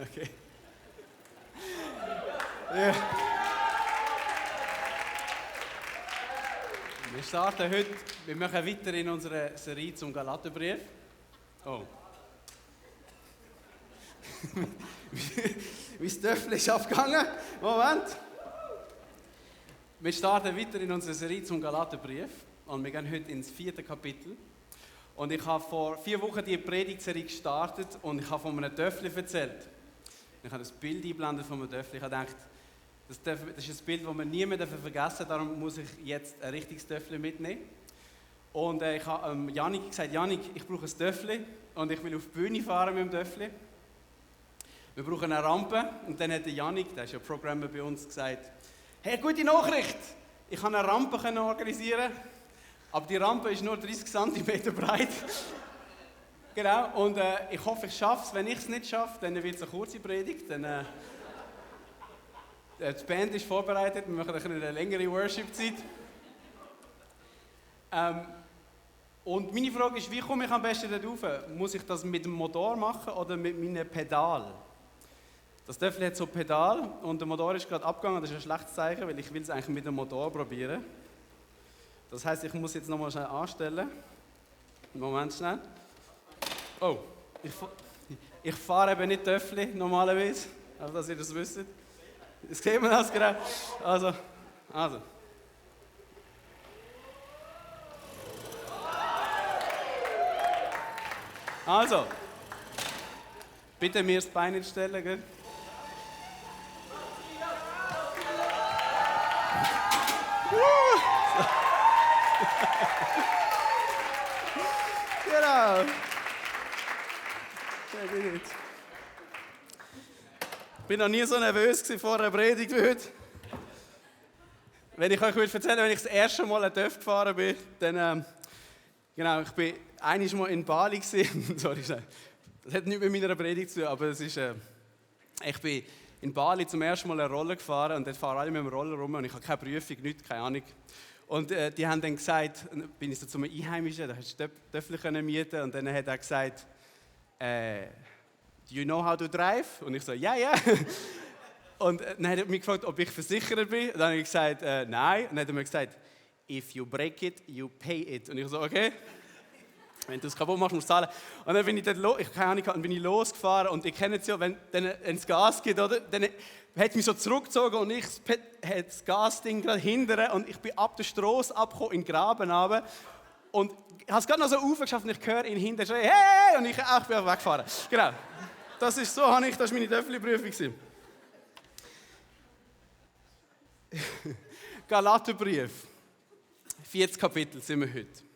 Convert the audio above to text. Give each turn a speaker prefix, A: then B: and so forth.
A: Okay. Ja. Wir starten heute, wir machen weiter in unserer Serie zum Galaterbrief. Oh. Wie das Töffel ist abgegangen. Moment. Wir starten weiter in unserer Serie zum Galaterbrief und wir gehen heute ins 4. Kapitel. Und ich habe vor 4 Wochen die Predigtserie gestartet und ich habe von einem Töffel erzählt. Ich habe das Bild eingeblendet von einem Töffel. Ich habe gedacht, das ist ein Bild, das wir nie mehr vergessen dürfen, darum muss ich jetzt ein richtiges Töffel mitnehmen. Und ich habe Janik gesagt, Janik, ich brauche ein Töffel und ich will auf die Bühne fahren mit dem Töffel. Wir brauchen eine Rampe und dann hat der Janik, der ist ja Programmer bei uns, gesagt, hey, gute Nachricht, ich kann eine Rampe organisieren, aber die Rampe ist nur 30 cm breit. Genau, und ich hoffe, ich schaffe es. Wenn ich es nicht schaffe, dann wird es eine kurze Predigt. Dann, die Band ist vorbereitet, wir machen eine längere Worship-Zeit. Und meine Frage ist, wie komme ich am besten dort rauf? Muss ich das mit dem Motor machen oder mit meinem Pedal? Das Töffel hat so ein Pedal und der Motor ist gerade abgegangen, das ist ein schlechtes Zeichen, weil ich will es eigentlich mit dem Motor probieren. Das heisst, ich muss jetzt nochmal schnell anstellen. Moment schnell. Oh, ich fahre eben nicht Töffel normalerweise, also dass ihr das wisst. Jetzt sehen wir das gerade. Also. Also, bitte mir das Bein nicht stellen, gell? Genau. Ich war noch nie so nervös vor einer Predigt wie heute. Wenn ich euch erzählen will, wenn ich das erste Mal einen Töff gefahren bin, dann, genau, ich war einmal mal in Bali Sorry, das hat nichts mit meiner Predigt zu tun, aber es ist, ich bin in Bali zum ersten Mal eine Roller gefahren und dort fahren alle mit dem Roller rum und ich habe keine Prüfung, nichts, keine Ahnung. Und die haben dann gesagt, bin ich so zu einem Einheimischen, da hast du Töffel mieten und dann hat er gesagt, do you know how to drive? Und ich so, ja, ja. Und dann hat er mich gefragt, ob ich versichert bin. Und dann habe ich gesagt, nein. Und dann hat er mir gesagt, if you break it, you pay it. Und ich so, okay. Wenn du es kaputt machst, musst du zahlen. Und dann bin ich dann bin ich losgefahren und ihr kennt es ja, wenn es Gas gibt, oder? Dann hat es mich so zurückgezogen und ich hatte das Gasding gerade hinterher und ich bin ab der Strasse abgekommen, in den Graben runter. Und ich habe es gerade noch so aufgeschafft und ich höre ihn hinterher schreien, hey! Und ich bin einfach weggefahren. Genau. Das ist so, das war meine Töffli-Prüfung. Galaterbrief. 40 Kapitel sind wir heute.